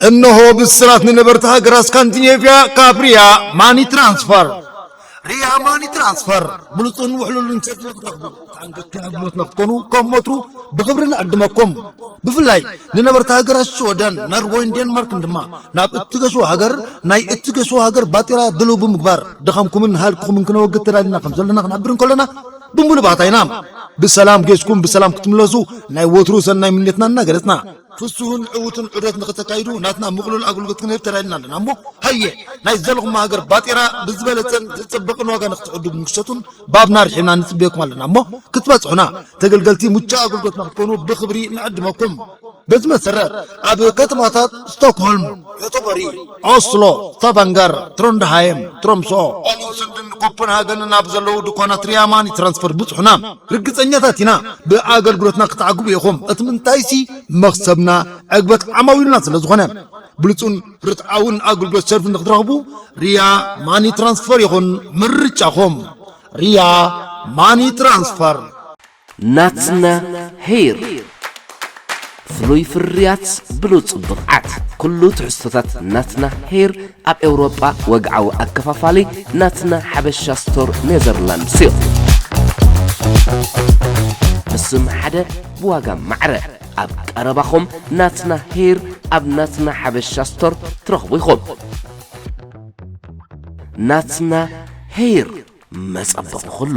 እነሆ ብስራት ንነበርቲ ሃገራት ስካንዲኔቭያ ካብ ሪያ ማኒ ትራንስፈር። ሪያ ማኒ ትራንስፈር ብሉጽን ውሕሉልን ሰርቪስ ንኽትረኽቡ፣ ተኣንገድቲ ኣገልግሎት ንኽትኮኑ ከም ወትሩ ብኽብሪ ንዕድመኩም። ብፍላይ ንነበርቲ ሃገራት ሽወደን፣ ኖርወይን ዴንማርክን ድማ ናብ እትገሹ ሃገር ናይ እትገሹ ሃገር ባጤራ ድልው ብምግባር ድኻምኩምን ሃልክኹምን ክነወግድ ተዳሊና ከም ዘለና ክንሕብር እንከለና ብምሉእ ባህታ ኢና። ብሰላም ጌስኩም ብሰላም ክትምለሱ ናይ ወትሩ ሰናይ ምንየትና እናገለጽና፣ ፍሱህን ዕዉትን ዑደት ንኽተካይዱ ናትና ምቕሉል ኣገልግሎት ክንህብ ተዳሊና ኣለና እሞ፣ ሃየ ናይ ዘለኹም ሃገር ባጤራ ብዝበለጸን ዝጽበቕን ዋጋ ንኽትዕድጉን ክሸጡን ባብና ርሒብና ንጽበየኩም ኣለና እሞ፣ ክትበጽሑና ተገልገልቲ ምቹእ ኣገልግሎት ንኽትኮኑ ብኽብሪ ንዕድመኩም። በዚ መሰረት ኣብ ከተማታት ስቶክሆልም፣ ዮቶቦሪ፣ ኦስሎ፣ ስታቫንገር፣ ትሮንድሃይም፣ ትሮምሶ፣ ኦሉንሱንድን ኮፐንሃገንን ኣብ ዘለዉ ድኳናት ሪያ ማኒ ትራንስፈር ብጽሑና። ርግጸኛታት ኢና ብኣገልግሎትና ክትዓግቡ ኢኹም። እቲ ምንታይሲ መኽሰብና ዕግበት ዓማዊልና ስለ ዝኾነ። ብሉጹን ርትዓውን ኣገልግሎት ሰርቪስ ንኽትረኽቡ ሪያ ማኒ ትራንስፈር ይኹን ምርጫኹም። ሪያ ማኒ ትራንስፈር። ናትና ሄር ፍሉይ ፍርያት ብሉጽ ብቕዓት። ኩሉ ትሕዝቶታት ናትና ሄር ኣብ ኤውሮጳ ወግዓዊ ኣከፋፋሊ ናትና ሓበሻ ስቶር ኔዘርላንድስ እዩ። ብስም ሓደ ብዋጋ ማዕረ ኣብ ቀረባኹም ናትና ሄር ኣብ ናትና ሓበሻ ስቶር ትረኽቡ ኢኹም። ናትና ሄር መጸበቒ ኩሉ።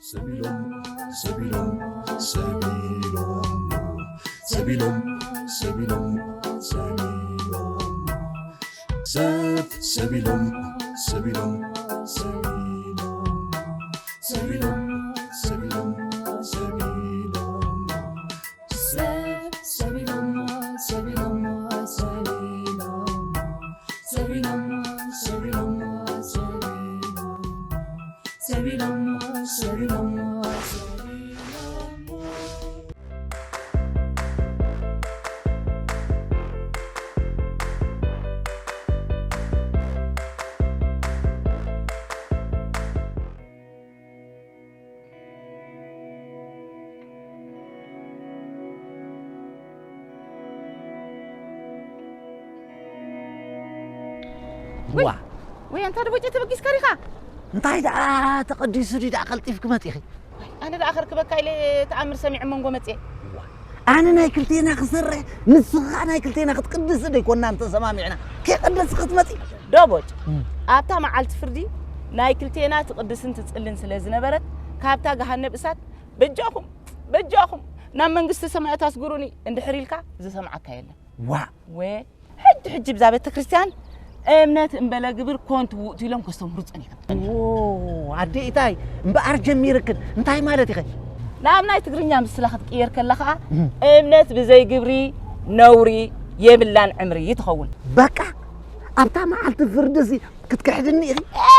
ሰቢሎም ሰቢሎም ሰቢሎም ሰቢሎም ሰቢሎም ሰቢሎም ሰብ ሰቢሎም ሰቢሎም ሰቢሎም ሰቢሎም ሰቢሎም ሰቢሎም ሰብ ሰቢሎም ሰቢሎም ሰቢሎም ሰቢሎም ሰቢሎም ሰቢሎም ሰቢሎም ሰቢሎም ዋ ወይ ኣንታ ደቦጨ ተበጊስካ ዲኻ? እንታይ ደኣ ተቐዲሱ ድዩ ደኣ ቀልጢፍኪ መጺኺ? ኣነ ደኣ ከርክበካ ኢለ ተኣምር ሰሚዐ መንጎ መጽየ። ኣነ ናይ ክልቴና ክሰርሕ ንስኺ ከኣ ናይ ክልቴና ክትቅድሲ ደይኮናን ተሰማሚዕና ከይቀደስኪ ክትመጺ? ደቦጭ ኣብታ መዓልቲ ፍርዲ ናይ ክልቴና ትቕድስን ትጽልን ስለ ዝነበረት ካብታ ገሃነብ እሳት በጃኹም በጃኹም ናብ መንግስቲ ሰማያት ኣስግሩኒ እንድሕር ኢልካ ዝሰምዓካ የለን። ዋእ! ወ ሕጂ ሕጂ ብዛ ቤተ ክርስቲያን እምነት እምበለ ግብር ኮንቱ ውእቱ ኢሎም ከስተምህሩ ጸኒሖም። ዎ ኣደ ኢታይ እምበኣር ጀሚርክን እንታይ ማለት ኢኸ? ናብ ናይ ትግርኛ ምስላ ክትቅየር ከላ ኸኣ እምነት ብዘይ ግብሪ ነውሪ የብላን ዕምሪ ትኸውን። በቃ ኣብታ መዓልቲ ፍርዲ እዚ ክትክሕድኒ ኢኺ? ኤ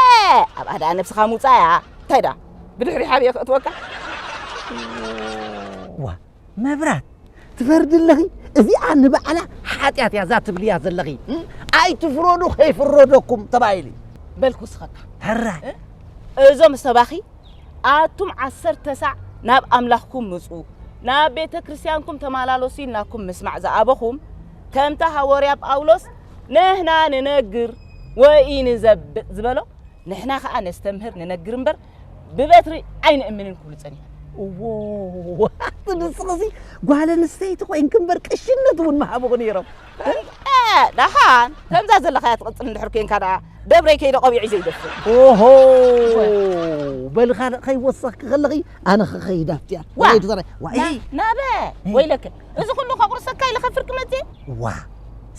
ኣብኣ ደኣ ነብስኻ ምውጻእ እያ። እንታይ ደኣ ብድሕሪ ሓቢአ ከእትወካ? ዋ መብራት ትፈርዲ ኣለኺ? እዚኣ ንባዕላ ሓጢኣት እያ እዛ ትብልያ ዘለኺ። ኣይትፍረዱ ከይፍረደኩም ተባሂሉ። በል ክውስኸካ። ሕራይ። እዞም ሰባኺ ኣቱም ዓሰርተ ሳዕ ናብ ኣምላኽኩም ምጹ፣ ናብ ቤተ ክርስቲያንኩም ተመላለሱ ኢልናኩም ምስማዕ ዝኣበኹም፣ ከምታ ሃወርያ ጳውሎስ ንሕና ንነግር ወኢንዘብጥ ዝበሎ ንሕና ኸኣ ነስተምህር ንነግር እምበር ብበትሪ ኣይንእምንን ክብሉ ጸኒሖም። እዎ ኣቲ ንስኺሲ ጓል ኣንስተይቲ ኮይንኪ እምበር ቅሽነት እውን ምሃብኺ ነይሮም። እ፣ ደሓን ከምዛ ዘለኻያ ትቕጽል እንድሕር ኮይንካ ደኣ ደብረይ ከይደ ቆቢዐይ ዘይደፍእ። ኦሆ በሊ ካልእ ከይወሰኽኪ ከለኺ ኣነ ክኸይድ ኣብቲኣ። ዋ! ወይዲ ዘራይ ዋይ! ናበ ወይለከ እዚ ኩሉ ከቑርሰካ ኢለ ከፍርቂ መጽእ። ዋ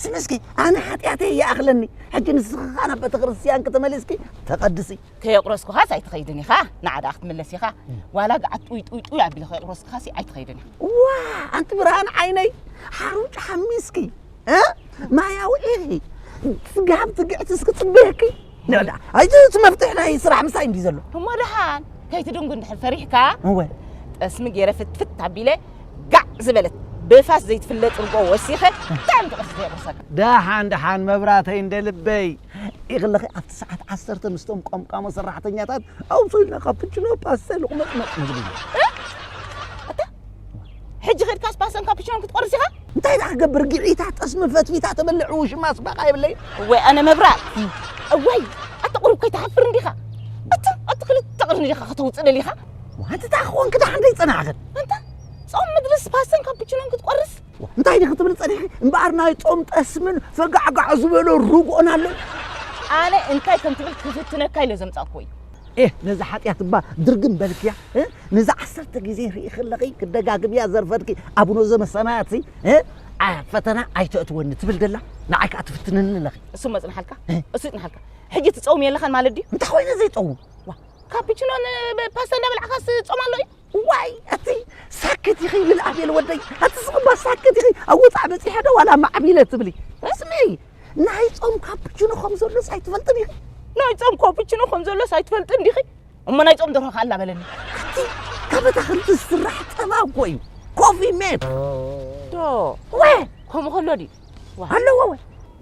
ስሚ እስኪ ኣነ ሓጢኣተይ ይኣኽለኒ። ሕጂ ንስኺ ኸኣ ናብ ቤተክርስትያንኪ ተመሊስኪ ተቐድሲ። ከየቑረስኩኻስ ኣይትኸይድን ኢኻ። ንዓ ደኣ ክትምለስ ኢኻ። ዋላ ገዓት ጡይ ጡይ ጡይ ኣቢለ ከየቑረስኩኻሲ ኣይትኸይድን ኢኻ። ዋ ኣንቲ ብርሃን ዓይነይ ሓሩጭ ሓሚስኪ እ ማይ ኣውዒኺ ስጋብ ትግዕቲ እስኪ ጽበየኪ። ንዕዳ ኣይዚ እቲ መፍትሒ ናይ ስራሕ ምሳይ እንዲ ዘሎ። እሞ ደሓን ከይትድንጉ እንድሕር ፈሪሕካ፣ እወ። ጠስሚ ገይረ ፍትፍት ኣቢለ ጋዕ ዝበለት ብፋስ ዘይትፍለጥ ርጎ ወሲኸ እንታይ እዮም ትቐስተ የቕርሰካ? ደሓን ደሓን መብራተይ እንደ ልበይ። ኢኽለኺ ኣብቲ ሰዓት ዓሰርተ ምስቶም ቆምቃሞ ሰራሕተኛታት ኣውፅኡ ኢልና ካፕችኖ ፓስተ ልቑመጥመጥ ንብል ኢና። እ? ኣታ፣ ሕጂ ኸድካስ ፓስተን ካፕችኖን ክትቆርስ ኢኻ? እንታይ ደኣ ክገብር፣ ግዒታ ጠስሚ ፈትፊታ ተበልዕ ውሽማ ስባቓ የብለይ። እወይ፣ ኣነ መብራት። እወይ፣ ኣታ ቁሩብ ከይትሓፍር እንዲኻ? ኣታ፣ ኣታ ክልተ ቅርኒ ዲኻ ከተውፅእ ደሊኻ? ዋንቲ እንታይ ክኾንክ ደሓን ደይጸናሕኽን? ኣንታ፣ ጾም ምድርስ ፓስተን ካፕችኖን ክትቆርስ? እንታይ ዲኺ ክትብል ጸኒሕኪ? እምበኣር ናይ ጾም ጠስምን ፈጋዕጋዕ ዝበሎ ርጉኦን ኣሎ። ኣነ እንታይ ከም ትብል ክፍትነካ ኢለ ዘምጻእኩዎ እዩ። ኤህ፣ ነዛ ሓጢኣት እባ ድርግም በልክያ፣ እ? ነዛ ዓሰርተ ግዜ ርኢኺ ኣለኺ፣ ክደጋግምያ ዘርፈድኪ ኣቡነ ዘበሰማያትሲ፣ እ? ኣ-፣ ፈተና ኣይተእትወኒ ትብል ደላ፣ ንዓይ ከኣ ትፍትንኒ ኣለኺ። እሱ መጽንሓልካ? እ? እሱ ይጽንሓልካ። ሕጂ ትጸውም የለኻን ማለት ድዩ? እንታይ ኮይነ ዘይጸውም? ዋ፣ ካፕችኖን፣ እ፣ ብ-፣ ፓስታ እንዳበላዕካስ ጾም ኣሎ እዩ? ዋይ፣ ኣቲ ሳክት ኢኺ ይብል ኣቤል ወደይ። ኣቲ ስቕባ ሳክት ኢኺ። ኣብ ወጻእ በጺሐ ዶ ዋላ ማዕቢለ ትብሊ? ስምዒ፣ ናይ ጾም ካፕችኖ ከም ዘሎስ ኣይትፈልጥን ኢኺ? ናይ ጾም ካፕችኖ ከም ዘሎስ ኣይትፈልጥን ዲኺ? እሞ ናይ ጾም ደርሆ ከኣ ኣላበለኒ። ኣቲ ካብ ኣታኽልቲ ዝስራሕ ጸባ እኮ እዩ። ኮፊ ሜድ። ዶ? ወ! ከምኡ ከሎ ድዩ? ዋ። ኣለዎ ወ።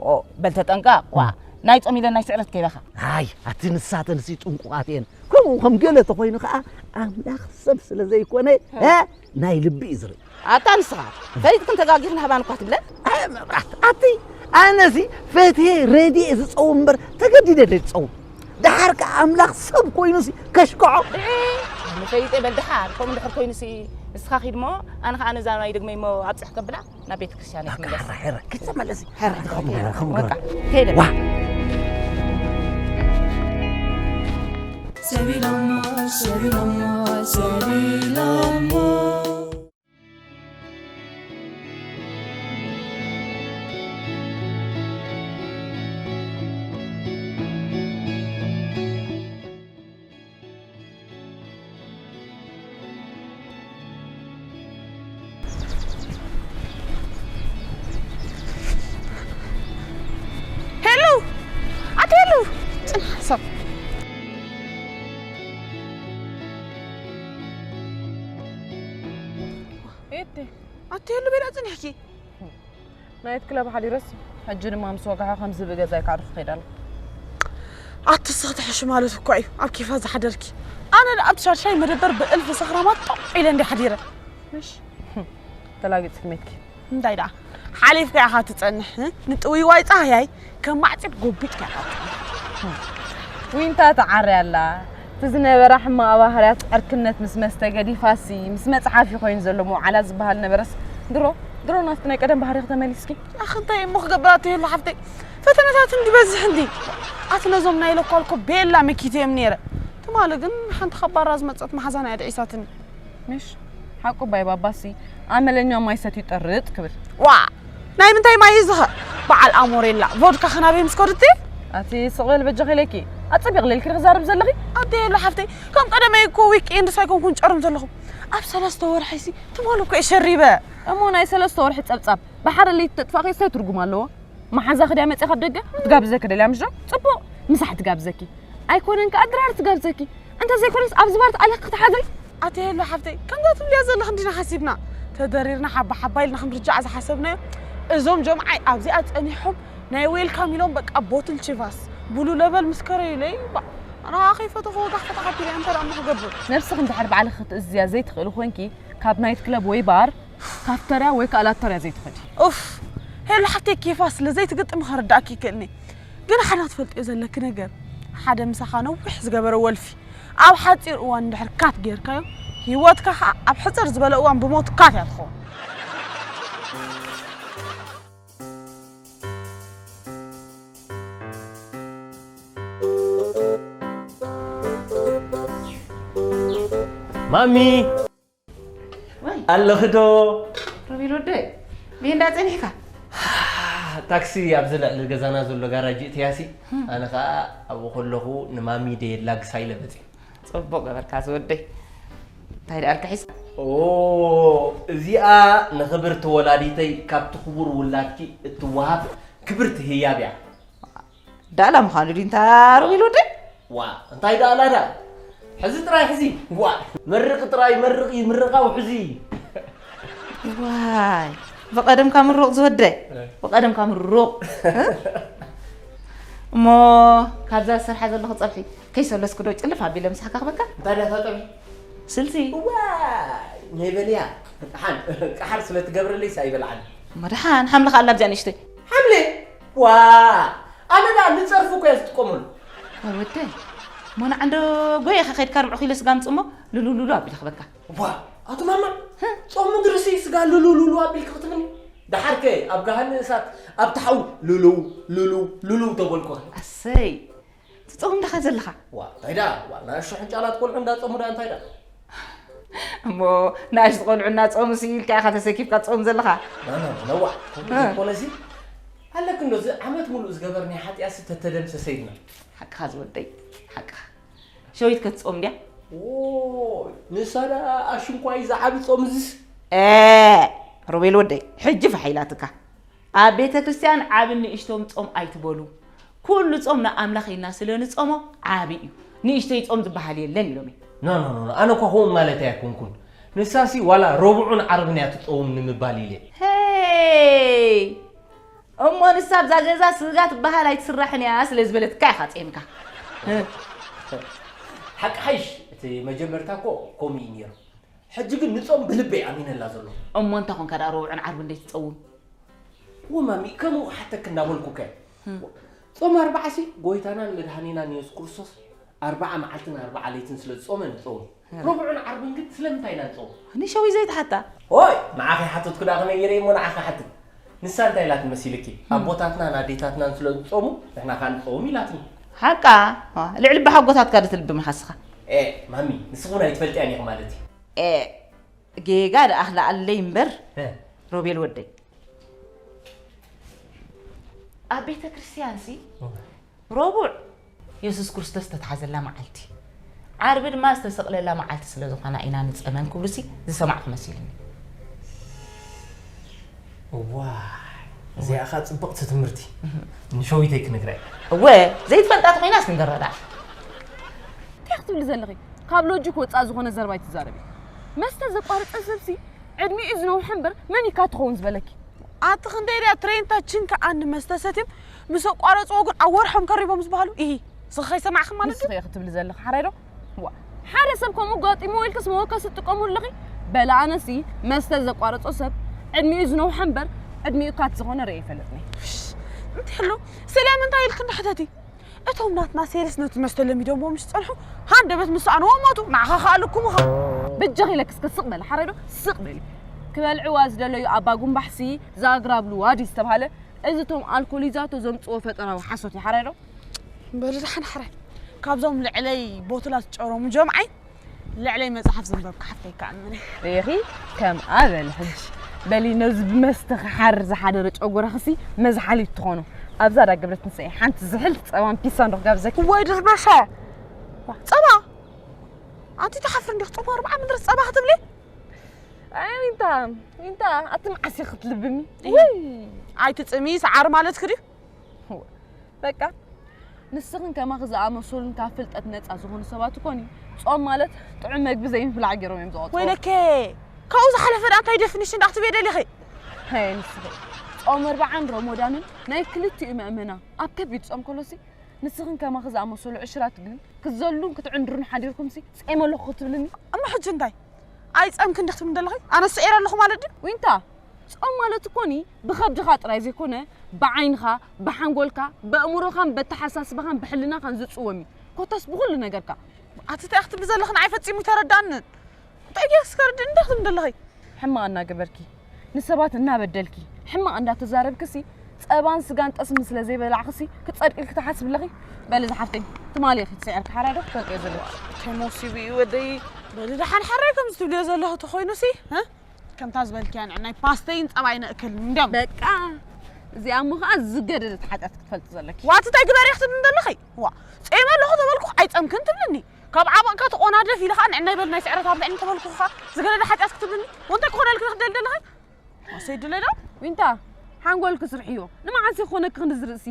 ኦ፣ በል ተጠንቀቕ። ዋ። እ። ናይ ጾም ኢለን ናይ ስዕረት ከይበኻ። ኣይ፣ ኣቲ ንሳተንሲ ጥንቁቓት እየን። ከምኡ ከም ገለ ተኾይኑ ኸኣ ኣምላኽ ሰብ ስለ ዘይኮነ፣ እ። እ፣ ናይ ልቢ እዩ ዝርኢ። ኣታ ንስኻ ፈሊጥክን ተጋጊኽን ሃባን እኳ ትብለን? ኣይ መብራት፣ ኣቲ ኣነሲ ፈትየ ረድየ ዝጸውም እምበር ተገዲደ ደይጸውም። ደሓር ከኣ ኣምላኽ ሰብ ኮይኑሲ ከሽክዖ። ድዒ፣ ኣነ ፈሊጠ በል ደሓር፣ ከምኡ እንድሕር ኮይኑሲ ንስኻ ኺድ እሞ፣ ኣነ ኸኣ ነዛ ናይ ደግመይ እሞ ኣብጽሕ ከብላ። ናብ ቤተ ክርስቲያን በቃ ክትምለስ። ሕረ፣ ሕረ፣ ክትመለሲ። ሕረ፣ ሕረ፣ ሕረ፣ ሕረ፣ ሕረ፣ ሕረ። በቃ፣ ከይደ። ዋ። ሰቢሎሞ፣ ሰቢሎሞ፣ ሰቢሎሞ። ሄሉ! ኣቲ ሄሉ! ጽንሕ ሰብ። ኤቴ። ኣቲ ሄሉ ቤላ ጽኒሕኪ? ናይት ክለብ ሓዲረስ፣ ሕጂ ድማ ምስ ወጋሕኹ ከም ዝብኢ ገዛይ ክዓርፍ ክኸይድ ኣለኹ። ኣቲ እስኺ ትሕሺ ማለት እኳ እዩ፣ ኣብ ኬፋ ዝሓደርኪ። ኣነ ደኣ ኣብቲ ሻድሻይ መደበር ብእልፊ ሰኽራማት ጦቕ ኢለ እንድየ ሓዲረ። ምሽ? ተላጊጽኪ ሜትኪ። እንታይ ደኣ? ሓሊፍካ ኢኻ ትጸንሕ፣ እ? ንጥውይዋይ ጻህያይ ከም ማዕጺድ ጎቢጥካ ኢኻ ትጸንሕ። ዊንታ ትዓሪ ኣላ። እቲ ዝነበራ ሕማቕ ባህርያት ዕርክነት ምስ መስተ ገዲፋሲ፣ ምስ መጽሓፊ ኮይኑ ዘሎ መውዓላ ዝበሃል ነበረስ፣ ድሮ፣ ድሮ ናብቲ ናይ ቀደም ባህሪኺ ተመሊስኪ። ኣኽ፣ እንታይ እሞ ክገብር ኣቲ ሄሉ ሓፍተይ፣ ፈተነታት እንዲ በዝሕ እንዲ። ኣቲ ነዞም ናይ ሎካል እኮ ቤላ መኪተዮም ነይረ። ትማሊ ግን ሓንቲ ካብ ባራ ዝመጸት መሓዛና እያ ድዒሳትኒ። ምሽ? ሓቁ ባይ ባባሲ ኣመለኛ ማይ ሰትዩ ጥርጥ ክብል። ዋ! ናይ ምንታይ ማይ እዩ ዝኸ? በዓል ኣሞሬላ፣ ቮድካ ኸናበይ ምስ ከዱ እቲ? ኣቲ ስቕ በል በጃኺ ኢለኪ። ኣጸቢቕ ለልኪ ዶ ክዛረብ ዘለኺ? ኣቲ ሄሉ ሓፍተይ፣ ከም ቀደመይ እኮ ዊክ ኤንድስ ኣይኮንኩን ጨርም ዘለኹ። ኣብ ሰለስተ ወርሒሲ ትማሊ እኮ እየ ሸሪበ። እሞ ናይ ሰለስተ ወርሒ ጸብጻብ ብሓደ ለይቲ ተጥፋእኺ እንታይ ትርጉም ኣለዎ? መሓዛኺ ድያ መጺኣ ካብ ደገ ክትጋብዘኪ ደልያ ምሽ ዶ? ጽቡቕ፣ ምሳሕ ትጋብዘኪ። ኣይኮነን ከኣ ድራር ትጋብዘኪ። እንተ ዘይኮነስ ኣብዚ ባር ተኣሊኺ ክትሓዘይ። ኣቲ ሄሉ ሓፍተይ፣ ከምዛ ትብልያ ዘለኺ እንዲና ሓሲብና። ተደሪርና ሓባ ሓባ ኢልና ክንርጃዕ ዝሓሰብናዮ። እዞም ጀምዓይ ኣብዚኣ ጸኒሖም ናይ ዌልካም ኢሎም በቃ ቦትል ቺቫስ፣ ብሉ ለበል ምስ ከረዩለይ፣ ባ-፣ ኣነ ከኣ ከይፈተኹ ወጋሕ ፈታሕ ኣቢለ እየ፣ እንታይ ደኣ እሞ ክገብር? ነብስኺ እንድሕር ባዕልኺ ክትእዝዝያ ዘይትኽእሊ ኮይንኪ፣ ካብ ናይት ክለብ ወይ ባር ካፍተርያ ወይ ከኣ ላተርያ ዘይትኸዲ። ኡፍ፣ ሄሉ ሓፍተይ ኬፋ ስለ ዘይትግጥሚ ከረድኣኪ ይክእልኒ። ግን ሓደ ክትፈልጥዮ ዘለኪ ነገር፣ ሓደ ምሳኻ ነዊሕ ዝገበረ ወልፊ ኣብ ሓጺር እዋን እንድሕር ካት ጌርካዮ፣ ህይወትካ ኸኣ ኣብ ሕጽር ዝበለ እዋን ብሞት ካት እያ ትኸውን። ማሚ! ወይ። ኣለኺ ዶ? ሮቤል ወደይ፣ ብሄንዳ ጸኒሕካ? ታክሲ ኣብዚ ልዕሊ ገዛና ዘሎ ጋራጅ እትያሲ፣ ህም። ኣነ ኸኣ ኣብኡ ከለኹ ንማሚ ደየላግሳ ኢለ መጺእ። ጽቡቕ ገበርካ ዝወደይ። እንታይ ደኣ ኣልካ ሒዝካ? ኦ፣ እዚኣ ንኽብርቲ ወላዲተይ ካብቲ ክቡር ውላድኪ እትወሃብ ክብርቲ ህያብ እያ። ዳእላ ምዃኑ ድዩ እንታ ሮቤል ወደይ? ዋ፣ እንታይ ዳእላ ዳ? ሕዚ ጥራይ ሕዚ። ዋ፣ መርቕ ጥራይ መርቕ ይምርቓው ሕዚ። ዋይ፣ ብቐደምካ ምሩቕ ዝወደ። ብቐደምካ ምሩቕ። እሞ ካብዛ ዝሰርሓ ዘለኹ ጸብሒ ከይሰለስኩ ዶ ጭልፍ ኣቢለ ምሳሕካ ክበካ? እንታይ ደኣ እታ ጸብሒ? ስልሲ። ዋይ፣ ነበልያ። ደሓን፣ ቀሓር ስለ ትገብረለይስ ኣይበልዓን። እሞ ደሓን፣ ሓምሊ ከኣ ኣላ ኣብዚኣ ንእሽተይ። ሓምሊ? ዋ፣ ኣነ ደኣ ንጸርፊ እኮ እየ ዝጥቀመሉ። ወይ ወደይ፣ እሞ ንዓንዶ ጎየ ኢኻ ከይድካ ኣርብዑ ኪሎ ስጋ ኣምጽእ እሞ ሉሉ ሉሉ ኣቢለ ክበካ። ዋ፣ ኣቶ ማማ፣ ጾም ምድርሲ ስጋ ሉሉ ሉሉ ኣቢልካ ክትብኒ? ደሓርከ ኣብ ገሃኒ እሳት ኣብ ታሕኡ ሉሉ ሉሉ ሉሉ ተበልኩ። ኣሰይ፣ ትጾም ዳኻ ዘለኻ? ዋ፣ እንታይ ደኣ? ዋ፣ ንኣሽቱ ሕንጫላት ቆልዑ እንዳጾሙ ደኣ እንታይ ደኣ? እሞ ንኣሽቱ ቆልዑ እናጾሙ ሲ ኢልካ ኢኻ ተሰኪፍካ ትጾም ዘለኻ? ና፣ ና፣ ና፣ ዋ፣ ከምኡ እ። ዘይኮነሲ፣ ኣለክ እንዶ እዚ ዓመት ሙሉእ ዝገበርናዮ ሓጢኣትሲ ተተደምሰሰ ኢልና። ሓቅኻ ዝወደይ፣ ሓቅኻ። ሸዊት ከ ትጾም ድያ? ኦይ፣ ንሳ ደኣ ኣሽንኳይ ዝዓቢ ጾም እዚስ? ኤ፣ ሮቤል ወደይ፣ ሕጂ ፋሕ ኢላትካ። ኣብ ቤተ ክርስቲያን ዓብን ንእሽቶን ጾም ኣይትበሉ። ኩሉ ጾም ንኣምላኽ ኢልና ስለ ንጾሞ ዓቢ እዩ። ንእሽቶይ ጾም ዝበሃል የለን ኢሎም እዮም። ኖ፣ ኖ፣ ኖ፣ ኖ፣ ኣነ እኳ ከምኡ ማለት ኣይኮንኩን። ንሳሲ ዋላ ረቡዕን ዓርብን እያ ትጸውም ንምባል ኢለ። ሄይ! እሞ ንሳ ኣብዛ ገዛ ስጋ ትበሃል ኣይትስራሕን እያ ስለ ዝበለትካ ኢኻ ጼምካ። ሓቂ ሓይሽ፣ እቲ መጀመርታ እኮ ከምኡ እዩ ነይሩ። ሕጂ ግን ንጾም ብልበይ ኣሚነላ ዘሎ። እሞ እንታይ ኾንካ ደኣ ረቡዕን ዓርብን ዘይትጸውም? እወ ማሚ፣ ከምኡ ክሓተክ እናበልኩ ከ። እም። ጾም ኣርብዓሲ ጎይታናን መድሃኒናን የሱስ ክርስቶስ ኣርብዓ መዓልትን ኣርብዓ ለይትን ስለ ዝጾመ ንጾም። እም። ረቡዕን ዓርብን ግን ስለምንታይ ኢና ንጾም? ንሸዊ ዘይትሓታ? ኦይ፣ ንዓኺ ሓተትኩ ደኣ ከመይ ገይረ እሞ ንዓኺ ሓትት። ንሳ እንታይ ኢላትኒ መሲልኪ? እም። ኣቦታትናን ኣዴታትናን ስለ ዝጾሙ ንሕና ከኣ ንጾም ኢላትኒ። ሓቃ? ዋ፣ ልዕሊ ኣቦሓጎታትካ ዶ ትልብም ኢኻ ንስኻ? ኤ፣ ማሚ፣ ንስኺ እውን ኣይትፈልጥያን ኢኺ ማለት እዩ። ኤ፣ ጌጋ ደኣ ክልኣለይ እምበር፣ እ። ሮቤል ወደይ። ኣብ ቤተ ክርስቲያንሲ፣ እ። ረቡዕ የሱስ ክርስቶስ ዝተትሓዘላ መዓልቲ፣ ዓርቢ ድማ ዝተሰቕለላ መዓልቲ ስለ ዝኾና ኢና ንጸመን ክብሉሲ ዝሰማዕኩ መሲሉኒ። ዋይ፣ እዚኣ ኸኣ ጽብቕቲ ትምህርቲ። እህ። ንሸዊተይ ክንግራ እየ። እወ፣ ዘይትፈልጣ ተኾይናስ ንገራ ደኣ። እንታይ ክትብሊ ዘለኺ? ካብ ሎጂክ ወጻኢ ዝኾነ ዘረባ ኣይትዛረቢ። መስተ ዘቋረጸ ሰብሲ ዕድሚኡ ዝነውሐ እምበር መን ኢካ ትኸውን ዝበለኪ? ኣቲ ክንደይ ድያ ትሬንታ ችንካ ኣን መስተ ሰትዮም ምስ ኣቋረጽዎ ግን ኣብ ወርሖም ከሪቦም ዝበሃሉ? ኢሂ፣ ንስኺ ከይሰማዕኺ ማለት ንስኺ ድዩ? ኢኺ ክትብሊ ዘለኺ ሓራይ ዶ? ዋ፣ ሓደ ሰብ ከምኡ ገጢምዎ ኢልክስ መወከሲ ትጥቀሙ ኣለኺ? በለ ኣነሲ መስተ ዘቋረጾ ሰብ ዕድሚኡ ዝነውሐ እምበር ዕድሚኡ ካት ዝኾነ ርእየ ኣይፈልጥን እየ። እሽ፣ እንታይ ኣሎ? ስለምንታይ ኢልኪ እንዳሕተቲ? እቶም ናትና ሴልስ ነቲ መስተ ለሚዶምዎ ምስ ጸንሑ፣ ሃንደበት ምስ ሰኣንዎ ሞቱ። ንዓኻ ከኣ ልኩምኻ። በጃኺ ኢለኪ እስከ ስቕ በሊ፣ ሓራይ ዶ? ስቕ በሊ። ክበልዕዋ ዝደለዩ ኣባ ጉንባሕሲ፣ ዛግራ ብልዋ ድዩ ዝተባህለ? እዚ እቶም ኣልኮሊዛቶ ዘምጽዎ ፈጠራዊ ሓሶት እዩ፣ ሓራይ ዶ? በሊ ደሓን ሓራይ። ካብዞም ልዕለይ ቦትላት ጨሮሙ ጀምዓይ፣ ልዕለይ መጽሓፍ ዘንበብካ ሓፍተይ ከኣምን እየ። ርኢኺ? ከምኣ በሊ ሕጂ። በሊ ነዚ ብመስተ ክሓር ዝሓደረ ጨጎራኽሲ መዝሓሊት ትኾኖ። ኣብዛ ዳ ገብረት ንስኢ ሓንቲ ዝሕልቲ ጸባን ፒሳን ዶ ክጋብዘኪ? ወይ ድርበሻ! ጸባ! ኣንቲ ትሓፍሪ እንዲኽ ጾም ኣርብዓ ምድሪ ጸባ ክትብሊ? ኣይ ዊንታ፣ ዊንታ፣ ኣቲ መዓስ ኢኺ ክትልብሚ? እይ። ወይ! ኣይትጽሚ፣ ሰዓሪ ማለትኪ ድዩ? በቃ፣ ንስኽን ከማኺ ዝኣመሰሉን ካብ ፍልጠት ነጻ ዝኾኑ ሰባት እኮኒ፣ ጾም ማለት ጥዑም መግቢ ዘይምብላዕ ገይሮም እዮም ዝቖጽርዎ። ወይለከ! ካብኡ ዝሓለፈ ደኣ እንታይ ዴፊኒሽን ደኣ ክትብየ ደሊኺ? ሀይ፣ ንስኺ፣ ጾም ኣርብዓን ሮሞዳንን ናይ ክልቲኡ መእመና ኣብ ከቢድ ጾም ከሎሲ፣ ንስኽን ከማኺ ዝኣመሰሉ ዕሽራት ግን ክትዘሉን ክትዕንድሩን ሓዲርኩምሲ፣ ጼመ ኣለኹ ክትብልኒ? እሞ ሕጂ እንታይ? ኣይጸምክን ዲኺ ትብልኒ ዘለኺ? ኣነስ ስዒረ ኣለኹ ማለት ድዩ? ዊንታ፣ ጾም ማለት እኮኒ ብኸብድኻ ጥራይ ዘይኮነ፣ ብዓይንኻ፣ ብሓንጎልካ፣ በእምሮኻን በተሓሳስባኻን ብሕልናኻን ዝጽወም እዩ። ኮታስ ብኹሉ ነገርካ። ኣቲ እንታይ ክትብሊ ዘለኺ ንዓይ ፈጺሙ ኣይተረድኣንን። እንታይ ጌርኪ እስከ ርድእኒ እንታይ ክትብሊ ዘለኺ? ሕማቕ እናገበርኪ፣ ንሰባት እናበደልኪ፣ ሕማቕ እንዳተዛረብክሲ፣ ጸባን ስጋን ጠስሚ ስለ ዘይበላዕክሲ፣ ክትጸድቂ ኢልኪ ትሓስቢ ኣለኺ? በሊ ዝሓፍተይ፣ ትማሊ ኢኺ ትስዕርኪ ሓራይ ዶ ትፈልጥዮ ዘለኺ? እንታይ መሲቡ እዩ ወደይ? በሊ ደሓን ሓራይ ከምዚ ትብልዮ ዘለኺ ተኾይኑሲ፣ እ? ከምታ ዝበልክያ ንዕናይ ፓስተይን ጸባይን እክል እንዲያም። በቃ፣ እዚኣ እሞ ኸኣ ዝገደደት ሓጢኣት ክትፈልጢ ዘለኪ። ዋቲ እንታይ ግበሪ ክትብልኒ ዘለኺ? ዋ፣ ጸይመ ኣለኹ ተበልኩ ኣይጸምክን ትብልኒ። ካብ ዓበቕካ ተቖናደፍ ኢለ ኸኣ ንዕናይ በል ናይ ስዕረት ኣብልዕኒ ተበልኩ ኸኣ ዝገደደ ሓጢኣት ክትብልኒ? ወንታይ ክኾነልኪ ክትደሊ ዘለኺ? ዋሰይ ድለ ዶ? ዊንታ፣ ሓንጎልኪ ስርሕዮ። ንመዓስ ይኾነኪ ክንድዚ ርእሲ?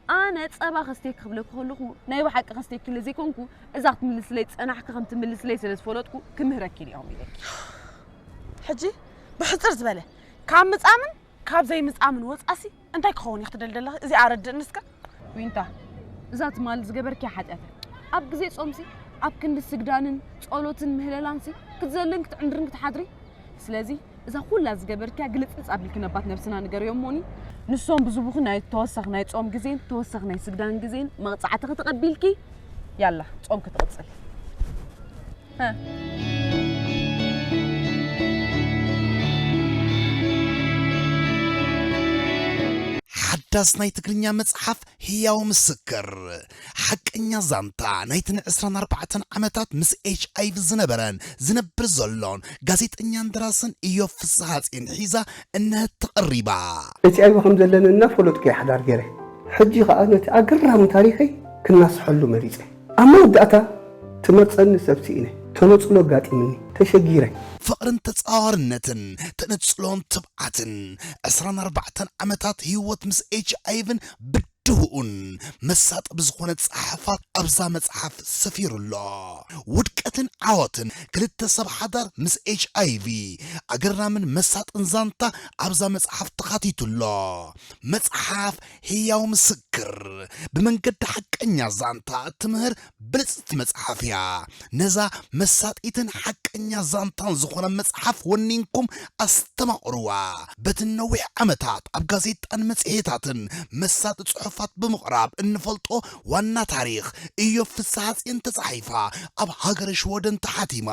ኣነ ጸባ ከስተኪ ክብለኪ ከለኹ ናይ ብሓቂ ከስተኪ ስለ ዘይኮንኩ፣ እዛ ክትምልስለይ ዝጸናሕኪ ከም ትምልስለይ ስለ ዝፈለጥኩ ክምህረኪ ኢለ እየ ኢለኪ። ሕጂ ብሕጽር ዝበለ ካብ ምጻምን ካብ ዘይምጻምን ወጻሲ እንታይ ክኸውን እዩ ክትደሊ ዘለኺ? እዚ ኣረድእኒ እስከ። ዊንታ፣ እዛ ትማሊ ዝገበርክያ ሓጢኣት እያ። ኣብ ግዜ ጾምሲ ኣብ ክንዲ ስግዳንን ጸሎትን ምህለላንሲ ክትዘልን ክትዕንድርን ክትሓድሪ። ስለዚ እዛ ኩላ ዝገበርክያ ግልጽልጽ ኣቢልኪ ነባት ነብስና ንገርዮም እሞኒ። ንሶም ብዝቡኺ ናይ ተወሳኺ ናይ ጾም ግዜን ተወሳኺ ናይ ስግዳን ግዜን መቕጻዕትኺ ተቐቢልኪ ያላ ጾምኪ ትቕጽል። ሓዳስ ናይ ትግርኛ መጽሓፍ ህያው ምስክር፣ ሓቀኛ ዛንታ ናይቲ ን24 ዓመታት ምስ ኤች ኣይቪ ዝነበረን ዝነብር ዘሎን ጋዜጠኛን ደራስን እዮብ ፍስሓጽዮን ሒዛ እነሀት ተቐሪባ። ኤች ኣይቪ ከም ዘለኒ እናፈለጥኩ እየ ሓዳር ገይረ። ሕጂ ኸኣ ነቲ ኣገራሚ ታሪኸይ ክናስሐሉ መሪጸ። ኣብ መወዳእታ ትመርጸኒ ሰብ ስኢነ። ተነጽሎ ኣጋጢምኒ። ተሸጊረ። ፍቕርን ተጻዋርነትን፣ ተነጽሎን ትብዓትን፣ ዕስራን ኣርባዕተን ዓመታት ህይወት ምስ ኤች ኣይቪን ብድህኡን መሳጢ ብዝኾነ ጸሓፋት ኣብዛ መጽሓፍ ሰፊሩ ኣሎ። ውድቀትን ዓወትን ክልተ ሰብ ሓዳር ምስ ኤች ኣይቪ፣ ኣገራምን መሳጥን ዛንታ ኣብዛ መጽሓፍ ተኻቲቱ ኣሎ። መጽሓፍ ህያው ምስክር፣ ብመንገዲ ሓቀኛ ዛንታ እትምህር ብልጽቲ መጽሓፍ እያ። ነዛ መሳጢትን ሓቀኛ ዛንታን ዝኾነ መጽሓፍ ወኒንኩም ኣስተማቕርዋ። በቲ ነዊሕ ዓመታት ኣብ ጋዜጣን መጽሔታትን መሳጢ ጽሑፋት ብምቕራብ እንፈልጦ ዋና ታሪኽ እዮብ ፍስሓጽዮን ተጻሒፋ ኣብ ሃገረ ሽወደን ተሓቲማ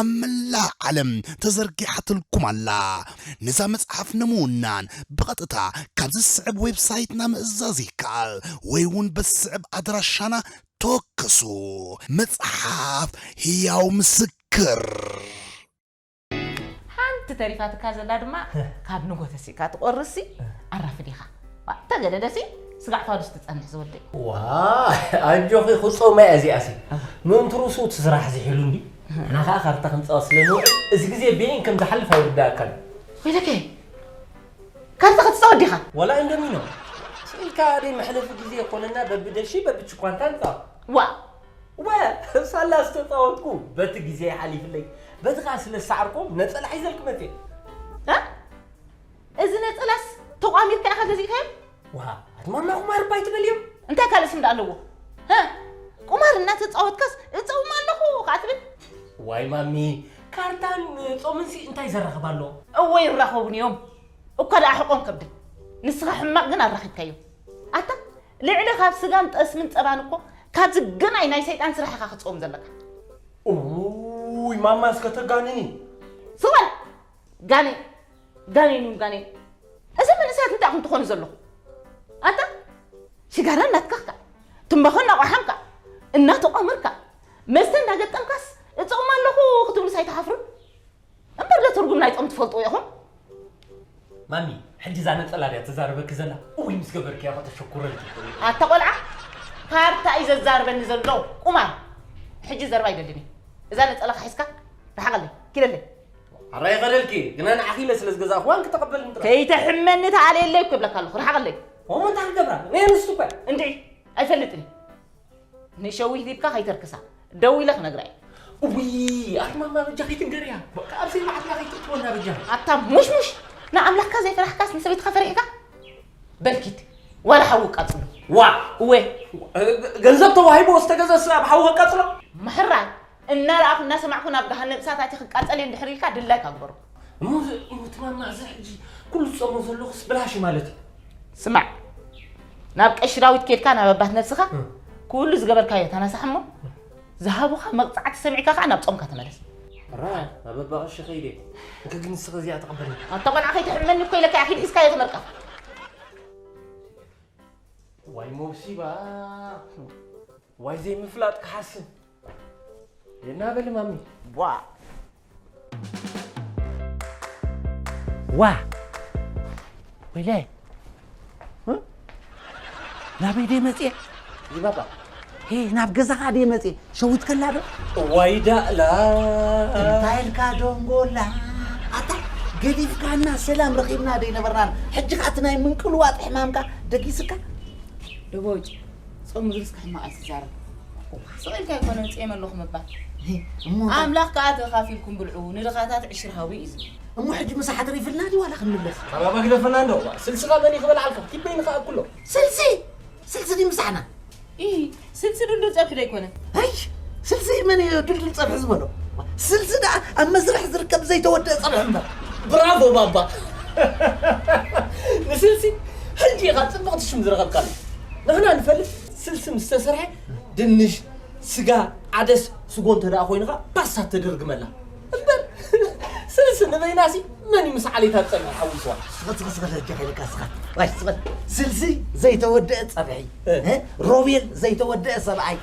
ኣብ መላእ ዓለም ተዘርጊሓትልኩም ኣላ። ነዛ መጽሓፍ ንምውናን ብቐጥታ ካብዚ ዝስዕብ ዌብሳይትና ምእዛዝ ይከኣል ወይ እውን በዚ ዝስዕብ ኣድራሻና ተወከሱ። መጽሓፍ ህያው ምስክር። ሓንቲ ተሪፋትካ ዘላ ድማ ካብ ንጎ ተሲእካ ትቆርስሲ ኣራፍድ ኢኻ። ዋ፣ ተገደደሲ ስጋዕ ፋዱስ ትጸንሕ ዝወደይ። ዋ ኣጆኺ ክጾማ እያ እዚኣሲ። ምእንትሩሱ እቲ ስራሕ ዝሒሉ እንዲ። ንሕና ከኣ ካርታ ክንጻወት ስለ ንውዕል እዚ ግዜ በየን ከም ዝሓልፍ ኣይርድኣካን። ወይለከ ካርታ ክትጻወት ዲኻ? ወላ እንዶሚኖ ስኢልካ ደይ መሕለፊ ግዜ ይኾነና በብደሺ በብችኳንታ ንጻወት። ዋ ወ ሳላ ዝተጻወትኩ በቲ ግዜ ሓሊፍለይ በቲ ኸኣ ስለ ዝሰዓርኩም ነጸላ ሒዘልኪ መጽየ። እ? እዚ ነጸላስ ተቋሚርካ ኢኻ ገዚእካዮ? ዋ ኣቲ ማማ ቁማር እባ ኣይትበልዮም። እንታይ ካልእ ስም ደኣ ኣለዎ? ሀ? ቁማር እናተጻወትካስ እጸውም ኣለኹ ከኣ ትብል? ዋይ ማሚ ካርታን ጾምንሲ እንታይ ዘራኽብ ኣለዎ? እወ ይራኸቡን እዮም። እኳ ደኣ ሕቖን ከብደይ። ንስኻ ሕማቕ ግን ኣራኺብካዮ። ኣታ ልዕሊ ካብ ስጋን ጠስምን ጸባን እኮ ካብዚ ግናይ ናይ ሰይጣን ስራሕ ኢኻ ክትጸውም ዘለካ። እውይ ማማ እስከ ተጋንኒ። ስቕ በል ጋኔን ጋኔን እውን ጋኔን። እዞም መንእሰያት እንታይ ኢኹም ትኾኑ ዘለኹም? ኣታ ሽጋራ እናትከኽካ ትንባኾ እናቋሓምካ እናተቋመርካ መስተ እናገጠምካስ እጾም ኣለኹ ክትብሉስ ኣይትሓፍሩን? እምበር ዶ ትርጉም ናይ ጾም ትፈልጥዎ ኢኹም? ማሚ ሕጂ እዛ ነጸላ ድያ ትዛረበኪ ዘላ? እውይ ምስ ገበርክያ እኮ ተሸኩረልኪ። ኣታ ቆልዓ ካርታ እዩ ዘዛርበኒ ዘሎ ቁማር። ሕጂ ዘረባ ኣይደልን እዩ። እዛ ነጸላኻ ሒዝካ ርሓቐለይ ኪደለይ። ኣራይ ኸደልኪ ግና ንዓኺ ኢለ ስለ ዝገዛእኽዋን ክተቐበልኒ ጥራሕ። ከይተሕመኒ ተኣልየለይ እኮ ይብለካ ኣለኹ ርሓቐለይ። እሞ እንታይ ክገብራ ናይ ኣንስቲ እኮ እያ። እንድዒ ኣይፈልጥን እየ። ንሸዊት ሂብካ ከይተርክሳ ደዊለ ክነግራ እየ። እውይ ኣቲ ማማ በጃኺ ትንገርያ በቃ ኣብ ዘይመዓትና ከይትእትወና በጃኺ። ኣታ ሙሽሙሽ ንኣምላኽካ ዘይፈራሕካስ ንሰበይትኻ ፈሪሕካ? በልኪድ ዋላ ሓዊ ቃጽሎ። ዋእ እወ ገንዘብ ተዋሂብዎ ዝተገዝአ ስለ ኣብ ሓዊ ከቃጽሎ? ምሕራይ እናረኣኹ እናሰማዕኩ ናብ ገሃነብ እሳት ኣትየ ክቃጸል እየ እንድሕር ኢልካ ድላይካ ግበሮ። እሞ እሞ እቲ ማማ እዚ ሕጂ ኩሉ ዝጸሞ ዘለኹስ ብላሽ እዩ ማለት እዩ? ስማዕ ናብ ቀሺ ዳዊት ኬድካ ናብ ኣባት ነብስኻ ኩሉ ዝገበርካዮ ተናሳሕ እሞ ዝሃቡኻ መቕጻዕቲ ሰሚዕካ ከኣ ናብ ጾምካ ተመለስ። ሕራይ ናብ ኣባ ቀሺ ከይደ እንከ ግን ንስኺ እዚኣ ተቐበልኒ። ኣታ ቆልዓ ከይትሕመኒ እኮ ኢለካ እያ ኪድ ሒዝካዮ ተመርቀፍ። ዋይ ሞብሲባ ዋይ ዘይምፍላጥ ክሓስብ የና በሊ ማሚ። ቧ ዋ ወይለ ናበይ ደይ መፅየ ይባባ ሄ ናብ ገዛኻ ደይ መፅየ ሸዊት ከላ ዶ ዋይ ዳእላ እንታይ ኢልካ ዶንጎላ ኣታ ገዲፍካና ሰላም ረኺብና ደይ ነበርናን ሕጂ ከዓ እቲ ናይ ምንቅልዋጥ ሕማምካ ደጊስካ ደቦጭ፣ ጾም ምግብስ ክሕማቕ ኣይትዛረብ። ስቕ ኢልካ ኣይኮነን ጼም ኣለኹ ምባል። እሞ እንታይ? ኣምላኽ ከኣ ተኻፊልኩም ብልዑ፣ ንድኻታት ዕሽር ሃቡ እዩ ዝብል። እሞ ሕጂ ምሳሕ ትሪፍልና ድዩ ዋላ ክንምለስ? ኣባባ ግደፈና እንዶ፣ ስልስኻ መን እዩ ክበልዓልካ? ኪበይን ከኣ እኩሎ። ስልሲ? ስልሲ ድዩ ምሳሕና? ኢ፣ ስልሲ ድልዱል ጸብሒ ዶ ኣይኮነን? ኣይ፣ ስልሲ መን እዩ ድልዱል ጸብሒ ዝበሎ? ስልሲ ደኣ ኣብ መስርሕ ዝርከብ ዘይተወደአ ጸብሒ እምበር። ብራቮ ባባ። ንስልሲ ሕጂ ኢኻ ጽብቕቲ ሽም ዝረኸብካሉ። ንሕና ንፈልጥ ስልሲ ምስ ተሰርሐ ድንሽ፣ ስጋ፣ ዓደስ፣ ስጎ እንተ ደኣ ኮይንኻ ፓስታ ተደርግመላ። እምበር ስልሲ ንበይናሲ መን እዩ ምስ ዓሌታት ጸብሒ ሓዊስዋ? ስኸ፣ ስኸ፣ ስኸ፣ ለጃ ከይልካ ስኻ። ዋይ፣ ስኸ። ስልሲ ዘይተወደአ ጸብሒ። እ። እ? ሮቤል ዘይተወደአ ሰብኣይ።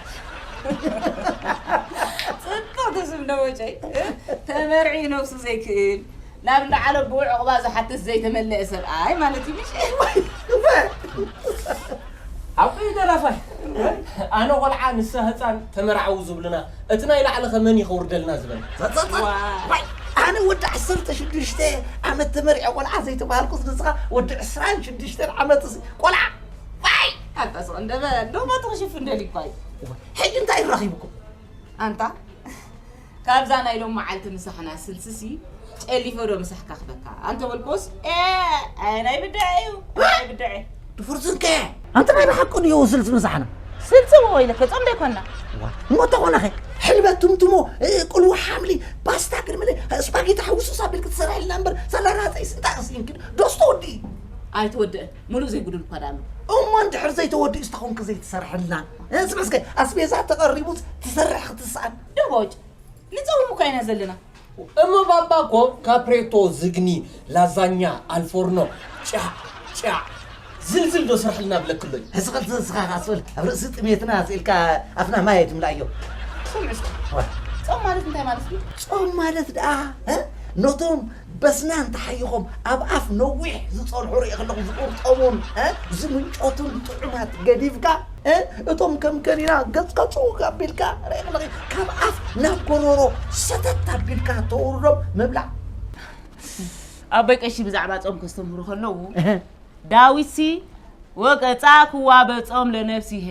ጽብቕቲ ስም ደቦጨይ። እ? ተመርዒ ነብሱ ዘይክእል፣ ናብ እንዳ ዓለቡ ዕቑባ ዝሓትት ዘይተመለአ ሰብኣይ ማለት እዩ፣ ምሽ? ሓቂ ደራፋይ። ኣነ ቆልዓ ንሳ ህፃን ተመርዓዉ ዝብሉና፣ እቲ ናይ ላዕሊ ከ መን እዩ ከውርደልና ዝበል? ጸጸጸ። ዋ። ዋይ፣ ኣነ ወዲ ዓሰርተ ሽዱሽተ ዓመት ተመርዐ ቆልዓ ዘይተባሃልኩስ ንስኻ ወዲ ዕስራን ሽዱሽተን ዓመት ስ-፣ ቆልዓ። ዋይ! ኣታ ስቕ እንደበ፣ ዶማ ትኽሽፍ እንደሊ እኳ እዩ። ሕጂ እንታይ ረኺብኩም? ኣንታ፣ ካብዛ ናይ ሎም መዓልቲ ምሳሕና ስልስሲ ጨሊፈ ዶ ምሳሕካ ክበካ? ኣንተ ወልቆስ፣ ኤ፣ ኣይ ናይ ብድዐ እዩ፣ ናይ ብድዐ። ድፉር ዝንከ። ኣንተ ናይ ብሓቁ ድዩ ስልሲ ምሳሕና? ስልሲ እሞ ኢለከ፣ ጾም ዶ ኣይኮንና? ዋ፣ እሞ ተኾነኸ? ሕልበት ትምትሞ፣ እ፣ ቅልው ሓምሊ፣ ፓስታ ግርምለ፣ ስፓጌቲ ሓውሱስ ኣቢልክ ትሰርሐልና እምበር፣ ሰላጣ ጸይስ እንታይ ቀስ ይንክድ? ዶስ ተወዲ? ኣይትወድእን። ምሉእ ዘይጉድል እኳ ደኣ ኣሎ። እሞ እንድሕር ዘይተወዲኡስ ተኾንክ ዘይትሰርሐልና? እ፣ ስምዕስከ፣ ኣስቤዛ ተቐሪቡስ ትሰርሕ ክትስኣን? ደቦጭ፣ ንጸውም እኳ ኢና ዘለና። እሞ ባባ እኮ ካፕሬቶ፣ ዝግኒ፣ ላዛኛ፣ ኣልፎርኖ፣ ጫዕ፣ ጫዕ፣ ዝልዝል ዶ ስርሕልና ብለክሎ እዩ። ሕዚ ኸልተ ንስኻ ኻስበል ኣብ ርእሲ ጥሜትና ስኢልካ ኣፍና ማይ ኣይትምላእዮ። ስምዕ እስከ። ዋ። ጾም ማለት እንታይ ማለት እዩ? ጾም ማለት ደኣ፣ እ? ነቶም በስና እንተሓይኾም ኣብ ኣፍ ነዊሕ ዝጸንሑ ርኢ ከለኹ ዝቑርጠሙን፣ እ? ዝምንጨቱን ጥዑማት ገዲፍካ፣ እ? እቶም ከም ከኒና ገጽካ ጽውግ ኣቢልካ ርኢ ከለኺ ካብ ኣፍ ናብ ጎሮሮ ሰተት ኣቢልካ ተውርዶም ምብላዕ። ኣቦይ ቀሺ ብዛዕባ ጾም ከስተምህሩ ከለዉ፣ እህ። ዳዊትሲ "ወቀጻእክዋ በጾም ለነፍሲሄ"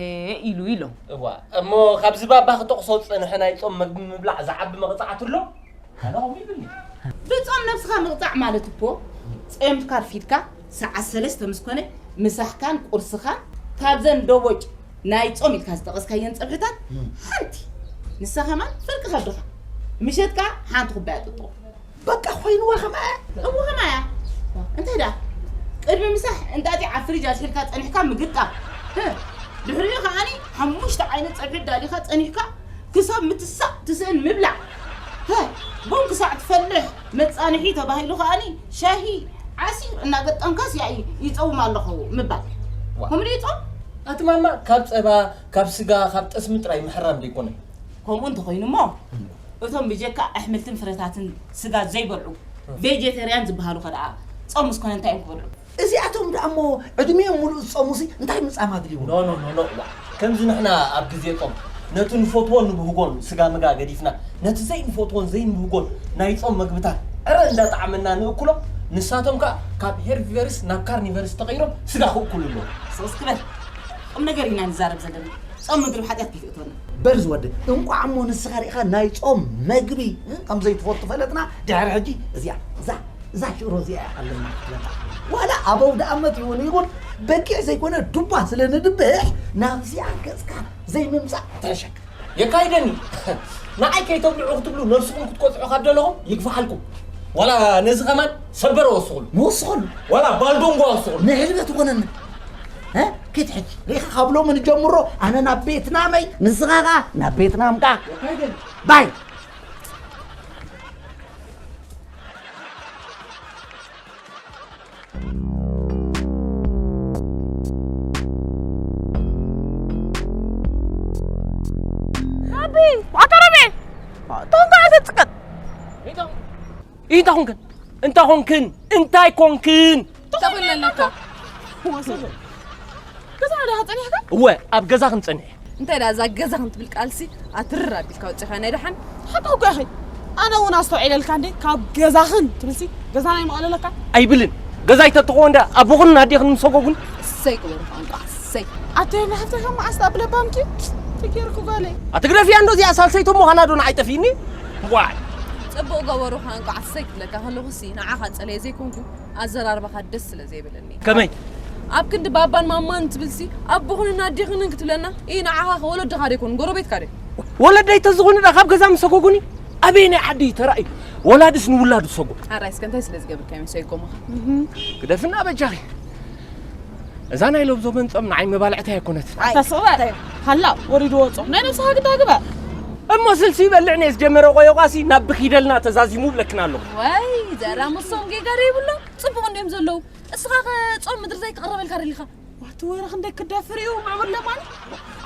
ኢሉ ኢሎም። እዋ፣ እሞ ካብዚ ባባ ክጠቕሶ ዝጸንሐ ናይ ጾም መግቢ ምብላዕ ዝዓቢ መቕጻዕቲ ኣሎ? ኣነ ከምኡ ይብልኒ። ብጾም ነብስኻ ምቕጻዕ ማለት እኮ፣ ጾምካ ኣርፊድካ ሰዓት ሰለስተ ምስ ኮነ፣ ምሳሕካን ቁርስኻን ካብዘን ደቦጭ ናይ ጾም ኢልካ ዝጠቐስካየን ጸብሕታት እም። ሓንቲ፣ ንሳ ከማን ፍርቂ ከብድኻ፣ ምሸት ከኣ ሓንቲ ኩባያ ጥጦ። በቃ ኮይንዋ ከማያ። እሞ ከማያ። እንታይ ደኣ? ቅድሚ ምሳሕ እንጣጢዕ ኣብ ፍሪጅ ኣትሒልካ ጸኒሕካ ምግጣም። ህ። ድሕሪኡ ከኣኒ ሓሙሽተ ዓይነት ጸብሒ ዳሊኻ ጸኒሕካ ክሳብ ምትሳእ ትስእን ምብላዕ። ህ። ቡን ክሳዕ ትፈልሕ መጻንሒ ተባሂሉ ከኣኒ ሻሂ ዓሲር እናገጠምካስ ያኢ ይጸውም ኣለኹ ምባል። ዋ። ከምኡ ድዩ ጾም? ኣቲ ማማ፣ ካብ ጸባ፣ ካብ ስጋ፣ ካብ ጠስሚ ጥራይ ምሕራም ዘይኮነ። ከምኡ እንተኾይኑ እሞ፣ እቶም ብጀካ ኣሕምልትን ፍረታትን ስጋ ዘይበልዑ፣ ቬጀተርያን ዝበሃሉ ከ ደኣ ጾም ምስ ኮነ እንታይ እዮም ክበልዑ? እዚኣቶም ደኣ እሞ ዕድሚኦም ሙሉእ ዝጾሙሲ እንታይ ምጻም ኣድልይዎም? ኖ፣ ኖ፣ ኖ፣ ኖ፣ ዋ። ከምዚ ንሕና ኣብ ግዜ ጾም ነቲ ንፈትዎን ንብህጎን ስጋ ምጋ ገዲፍና፣ ነቲ ዘይንፈትዎን ዘይንብህጎን ናይ ጾም መግብታት ዕረ እንዳጠዓመና ንእክሎ፣ ንሳቶም ከኣ ካብ ሄርቢቨርስ ናብ ካርኒቨርስ ተቐይሮም ስጋ ክእክሉ ኣለዉ። ስቕ እስኪ በል። ቁም ነገር ኢና ንዛረብ ዘለና። ጾም ምግቢ ሓጢኣት ከይትእትወና። በል ዝወዲ፣ እንቋዕ እሞ ንስኻ ርኢኻ ናይ ጾም መግቢ፣ እ፣ ከም ዘይትፈቱ ፈለጥና። ድሕሪ ሕጂ እዚኣ፣ እዛ፣ እዛ ሽሮ እዚኣ እያ ኣለና ክትበልዓ። ዋላ ኣብ ኣውደኣመት ይኹን ይኹን በጊዕ ዘይኮነ ዱባ ስለ ንድብሕ፣ ናብዚኣ ገጽካ ዘይምምጻእ ትሕሸካ። የካይደኒ። ንዓይ ከይተብልዑ ክትብሉ ነብስኹም ክትቆጽዑ ካብ ደለኹም ይግፋሓልኩም። ዋላ ነዚ ከማን ሰበረ ወስኹሉ። ንወስኸሉ። ዋላ ባልዶንጎ ወስኹሉ። ንሕልበት ይኾነና። እ? ኪድ ሕጂ። ሪኢኻ ካብ ሎሚ ንጀምሮ ኣነ ናብ ቬትናመይ፣ ንስኻ ኸኣ ናብ ቬትናምካ። የካይደኒ። ባይ። ኣቢ፣ ኣታ ረቤ፣ ቶንጋ ተጽቀጥ። ኢታ ኾንክን? እንታ ኾንክን? እንታይ ኮንክን? ተኾነለካ። ወሰዶ። ገዛ ዲኻ ጸኒሕካ? እወ፣ ኣብ ገዛ ክንጸንሕ። እንታይ ደኣ እዛ ገዛ ክንትብል ቃልሲ ኣትርር ኣቢልካ ኣውጺኻ ናይ ደሓን? ሓቂ እኮ ኢኺ። ኣነ እውን ኣስተውዒለልካ እንዴ፣ ካብ ገዛኽን ትብልሲ፣ ገዛና ይመቐለለካ? ኣይብልን። ገዛይ ተትኾን እንዳ ኣቦኽን ኣዴኽን ምሰጎጉን። እሰይ ክበሩ ቋንቋ፣ እሰይ። ኣቶ ዮና ሓፍተይ ከም መዓስ ኣብ ለባምኪ ትጌርኩ ጓለይ። ኣትግደፍያ እንዶ እዚኣ ሳልሰይቶ ምዃና ዶ ንዓይ ጠፊእኒ? ዋይ። ጽቡቕ ገበሩ ኸኣ እንቋዕ ኣሰይ ክብለካ ከለኹ ሲ ንዓኻ ጸለየ ዘይኮንኩ ኣዘራርባኻ ደስ ስለ ዘይብለኒ። ከመይ? ኣብ ክንዲ ባባን ማማን ትብልሲ ኣቦኹንን ኣዴኹንን ክትብለና ኢ ንዓኻ ከ ወለድኻ ዶ ይኮኑ ጎረቤትካ ዶ? ወለደይ ተዝኾኑ ዳ ካብ ገዛ ምሰጎጉኒ ኣበየናይ ዓዲ ተራእዩ ወላድስ ንውላዱ ሰጎ። ሓራይ እስከ እንታይ ስለ ዝገብርካ ይመስል ይጎምኻ? ግደፍና በጃኺ። እዛ ናይ ሎብዞ መንጾም ንዓይ መባልዕቲ ኣይኮነት። ተስቕበ ሃላ ወሪዱ ወጾ ናይ ነብስኻ ግዳ ግበር። እሞ ስልሲ ይበልዕ ነየ ዝጀመረ ቆየቋሲ ናብ ብኪደልና ተዛዚሙ ብለክን ኣለኹ። ወይ ዘራ ምሶም ጌጋ ዶ ይብሎም ጽቡቕ እንዲዮም ዘለዉ። እስኻ ከ ጾም ምድሪ ዘይክቕረበልካ ደሊኻ? ዋቲ ወረ ክንደይ ክደፍር እዩ ምዕቡል ለማኒ።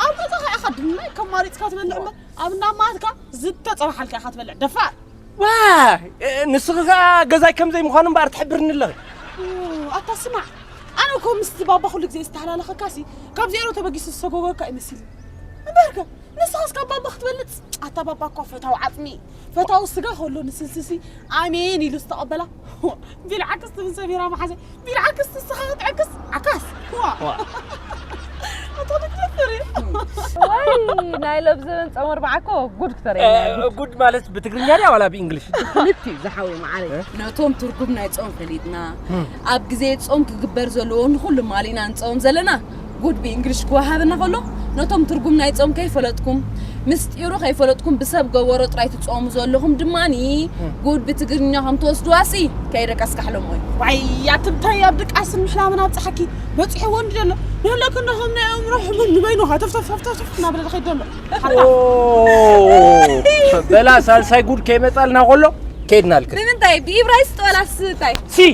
ኣብ ገዛኻ ኢኻ ድናይ ከማሪጽካ ትበልዕ እምበር ኣብ እናማትካ ዝተጸብሓልካ ኢኻ ትበልዕ ደፋር። ዋ ንስኺ ኸኣ ገዛይ ከም ዘይምዃኑ እምበኣር ትሕብርኒ ኣለኺ። ኣታ ስማዕ ኣነ እኮ ምስቲ ባባ ኩሉ ግዜ ዝተሓላለኸካሲ ካብ ዜሮ ተበጊሱ ዝሰጎገካ እዩ መሲሉ እምበርከ ንስኻስ ካብ ባባ ክትበልጽ ኣታ ባባ እኮ ፈታዊ ዓጽሚ ፈታዊ ስጋ ከሎ ንስልስሲ ኣሜን ኢሉ ዝተቐበላ ቢልዓክስ ትብል ሰሚራ መሓዘ ቢልዓክስ ንስኻ ክትዕክስ ዓካስ ዋ ኣታ ክትደፍር እዩ ወይ ናይ ለብዘበን ጸመር በዓኮ ጉድ ክተረየና ጉድ ማለት ብትግርኛ ድያ ዋላ ብእንግሊሽ? ክልቲ ዝሓወይ መዓረይ ነቶም ትርጉም ናይ ጾም ፈሊጥና ኣብ ግዜ ጾም ክግበር ዘለዎ ንኹሉ ማሊና ንጸውም ዘለና ጉድ ብእንግሊሽ ክወሃበና ከሎ ነቶም ትርጉም ናይ ጾም ከይፈለጥኩም ምስጢሩ ከይፈለጥኩም ብሰብ ገበሮ ጥራይ ትጸሙ ዘለኹም ድማኒ ጉድ ብትግርኛ ከም ትወስድዋሲ ከይደቀስካሕሎም ወይ ዋያ ትብታይ ኣብ ድቃስን ምሕላምን ኣብፀሓኪ በፂሑ ወንድ ደሎ ንህለክ እንደኸም ናይ ኣእምሮ ሕሙም ንበይኑ ሃተፍተፍተፍተፍ እናበለ ዝኸይድ ደሎ በላ ሳልሳይ ጉድ ከይመፃልና ከሎ ከይድናልክ ንምንታይ ብኢብራይስጥ ወላስ እንታይ ሲ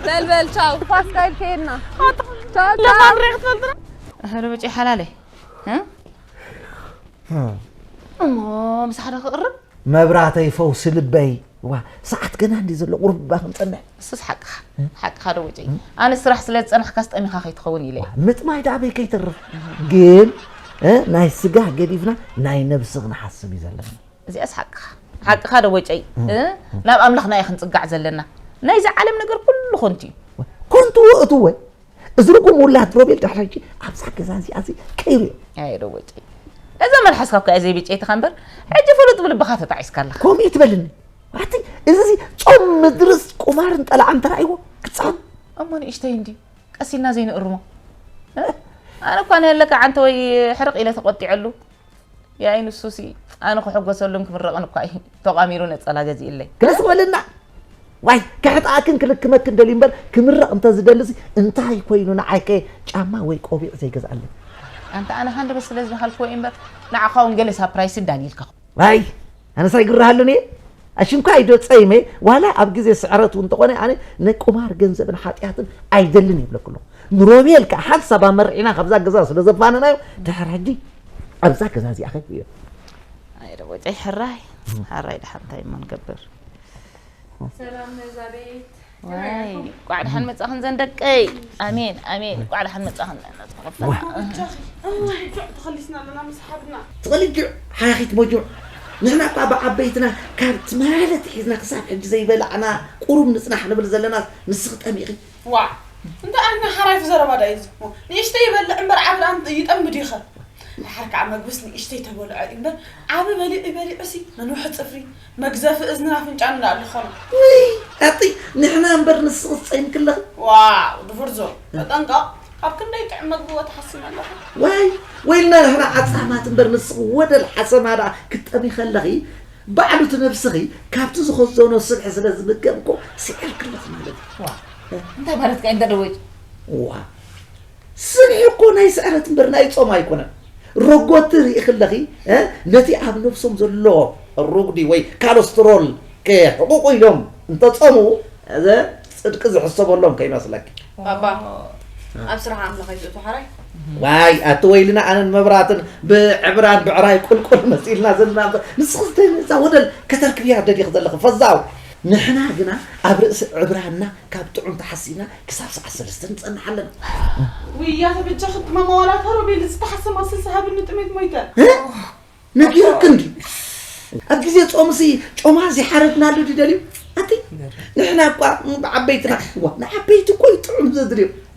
በልበል ቻው ፋስታ ኢል ከይድና ቻው ቻው ለማን ሬክ ትፈልጥና ሕርብጭ ሓላለይ እሞ ምሳሕ ዶ ክቕርብ መብራተይ ፈውሲ ልበይ ዋ ሰዓት ገና እንዲ ዘሎ ቁርብ እባ ክንጸንሕ እሱስ ሓቅኻ ሓቅኻ ዶ ወጨይ ኣነ ስራሕ ስለ ዝጸናሕካስ ጠሚኻ ከይትኸውን ኢለ ምጥማይ ዳ ኣበይ ከይተርፍ ግን እ፣ ናይ ስጋ ገዲፍና ናይ ነብሲ ክንሓስብ እዩ ዘለና እዚኣስ ሓቅኻ ሓቅኻ ዶ ወጨይ እ፣ ናብ ኣምላኽና እዩ ክንጽጋዕ ዘለና ናይዚ ዓለም ነገር ኩሉ ኮንቱ እዩ ኮንቱ እትወ እዚ ርጉም ውላድ ሮቤል ድሕሪ ሕጂ ኣብዛ ገዛ እዚኣ እዚ ቀይሩ እዩ። ኣየ ዶ ወጨይ እዛ መልሓስካ እኮ እያ ዘይብጨይትኻ እምበር ሕጂ ፍሉጥ ብልብኻ ተጣዒስካ ኣለኻ። ከምኡ ይትበልኒ ኣቲ እዚ እዚ ጾም ምድርስ ቁማርን ጠላዕን ተራእይዎ ክጻወት እሞ ንእሽተይ እንድዩ ቀስ ኢልና ዘይንእርሞ እ? ኣነ እኳ ንህለካ ዓንተ ወይ ሕርቕ ኢለ ተቆጢዐሉ ያኢ ንሱሲ ኣነ ክሕጎሰሉን ክምረቕን እኳ እዩ ተቋሚሩ ነጸላ ገዚእለይ። ክልስ በልና ዋይ ክሕጥኣክን ክልክመክን ደልዩ እምበር ክምረቕ እንተዝደልሲ እንታይ ኮይኑ ንዓይከ ጫማ ወይ ቆቢዕ ዘይገዝኣለይ። ኣንታ ኣነ ሃንደበት ስለ ዝበሃልክዎ እዩ እምበር ንዓኻ እውን ገለ ሳፕራይስ ዳልይልካ። ዋይ ኣነስ ኣይግርሃሉን እየ ኣሽንኳይ ዶ ጸይመ ዋላ ኣብ ግዜ ስዕረት እውን እንተኾነ ኣነ ንቁማር ገንዘብን ሓጢኣትን ኣይደልን ይብለክሎ ንሮቤል ከዓ ሓንሳብ ኣመርዒና ካብዛ ገዛ ስለ ዘፋነናዮ ድሕር ሕጂ ኣብዛ ገዛ እዚኣ ከይብዮ ኣይ ዶ ወጨይ ሕራይ ሕራይ ድሓን እንታይ እሞ ንገብር ሰላም ነዛ ቤት ዋይ ቋዕ ድሓን መጻኽን ዘን ደቀይ ኣሜን ኣሜን ቋዕ ድሓን መጻኽን ተኸሊስና ኣለና ምስ ሓብና ትቕልጅዕ ሓያኺት መጁዕ ንሕና እኳ ብዓበይትና ካብ ትማለት ሒዝና ክሳብ ሕጂ ዘይበላዕና ቁሩብ ንጽናሕ ንብል ዘለና ንስኺ ጠሚኺ ዋ እንተ ኣነ ሓራይፍ ዘረባ ዳ እዩ ዝሞ ንእሽተይ ይበልዕ እምበር ዓብራን ይጠምድ ይኸ ድሓር ከዓ መግብስ ንእሽተይ ተበልዖ እዩ እምበር ዓቢ በሊዑ በሊዑ ሲ ነንውሒ ፅፍሪ መግዘፊ እዝንን ኣፍንጫን እንዳኣልኾኑ ውይ ኣጥይ ንሕና እምበር ንስኺ ዝፀይምኪ ኣለኺ ዋው ድፉርዞ ተጠንቀቕ ካብ ክንደይ ጥዑም መግቢ ወተሓሲም ኣለኹ ዋይ ወይልና ንሕና ዓፃማት እምበር ንስኺ ወደል ሓሰማ ደኣ ክትጠሚ ከለኺ ባዕሉ እቲ ነብስኺ ካብቲ ዝኸዘኖ ስብሒ ስለ ዝምገብ እኮ ስዒርክለኺ ማለት እዩ። እንታይ ማለትካ እዩ እንተ ደወጭ? እዋ ስብሒ እኮ ናይ ስዕረት እምበር ናይ ጾም ኣይኮነን። ረጎድቲ ርኢኺ ኣለኺ ነቲ ኣብ ነብሶም ዘሎ ሩጉዲ ወይ ካለስትሮል ከየሕቑቑ ኢሎም እንተጾሙ እዘ ጽድቂ ዝሕሰበሎም ከይመስለኪ። ባባ ኣብ ስራሕ ኣምላኽ ኣይትእቱ ሓራይ። ዋይ ኣቲ ወይልና ኣነን መብራትን ብዕብራን ብዕራይ ቁልቁል መጺልና ዘለና ንስኺ ዝተይ እዛ ወደል ከተርክብያ ደሊኺ ዘለኺ ፈዛው። ንሕና ግና ኣብ ርእሲ ዕብራና ካብ ጥዑም ተሓሲብና ክሳብ ሰዓት ሰለስተ ንጸንሕ ኣለና። ውይ ኣቲ በጃኺ ማማ ዋላ እታ ሮቤል ዝተሓሰማ ስልሲ ሃብኒ ጥሜት ሞይተ። ነጊሩኪ እንድዩ ኣብ ግዜ ጾምሲ ጮማ ዘይሓረድናሉ ድዩ ደልዩ ኣቲ ንሕና እኳ ብዓበይትና እዋ ንዓበይቲ እኮ እዩ ጥዑም ዘድልዮም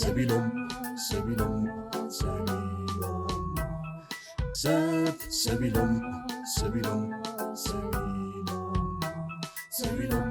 ሰቢሎም ሰቢሎም ሰቢሎም ሰብ ሰቢሎም ሰቢሎም ሰቢሎም ሰቢሎም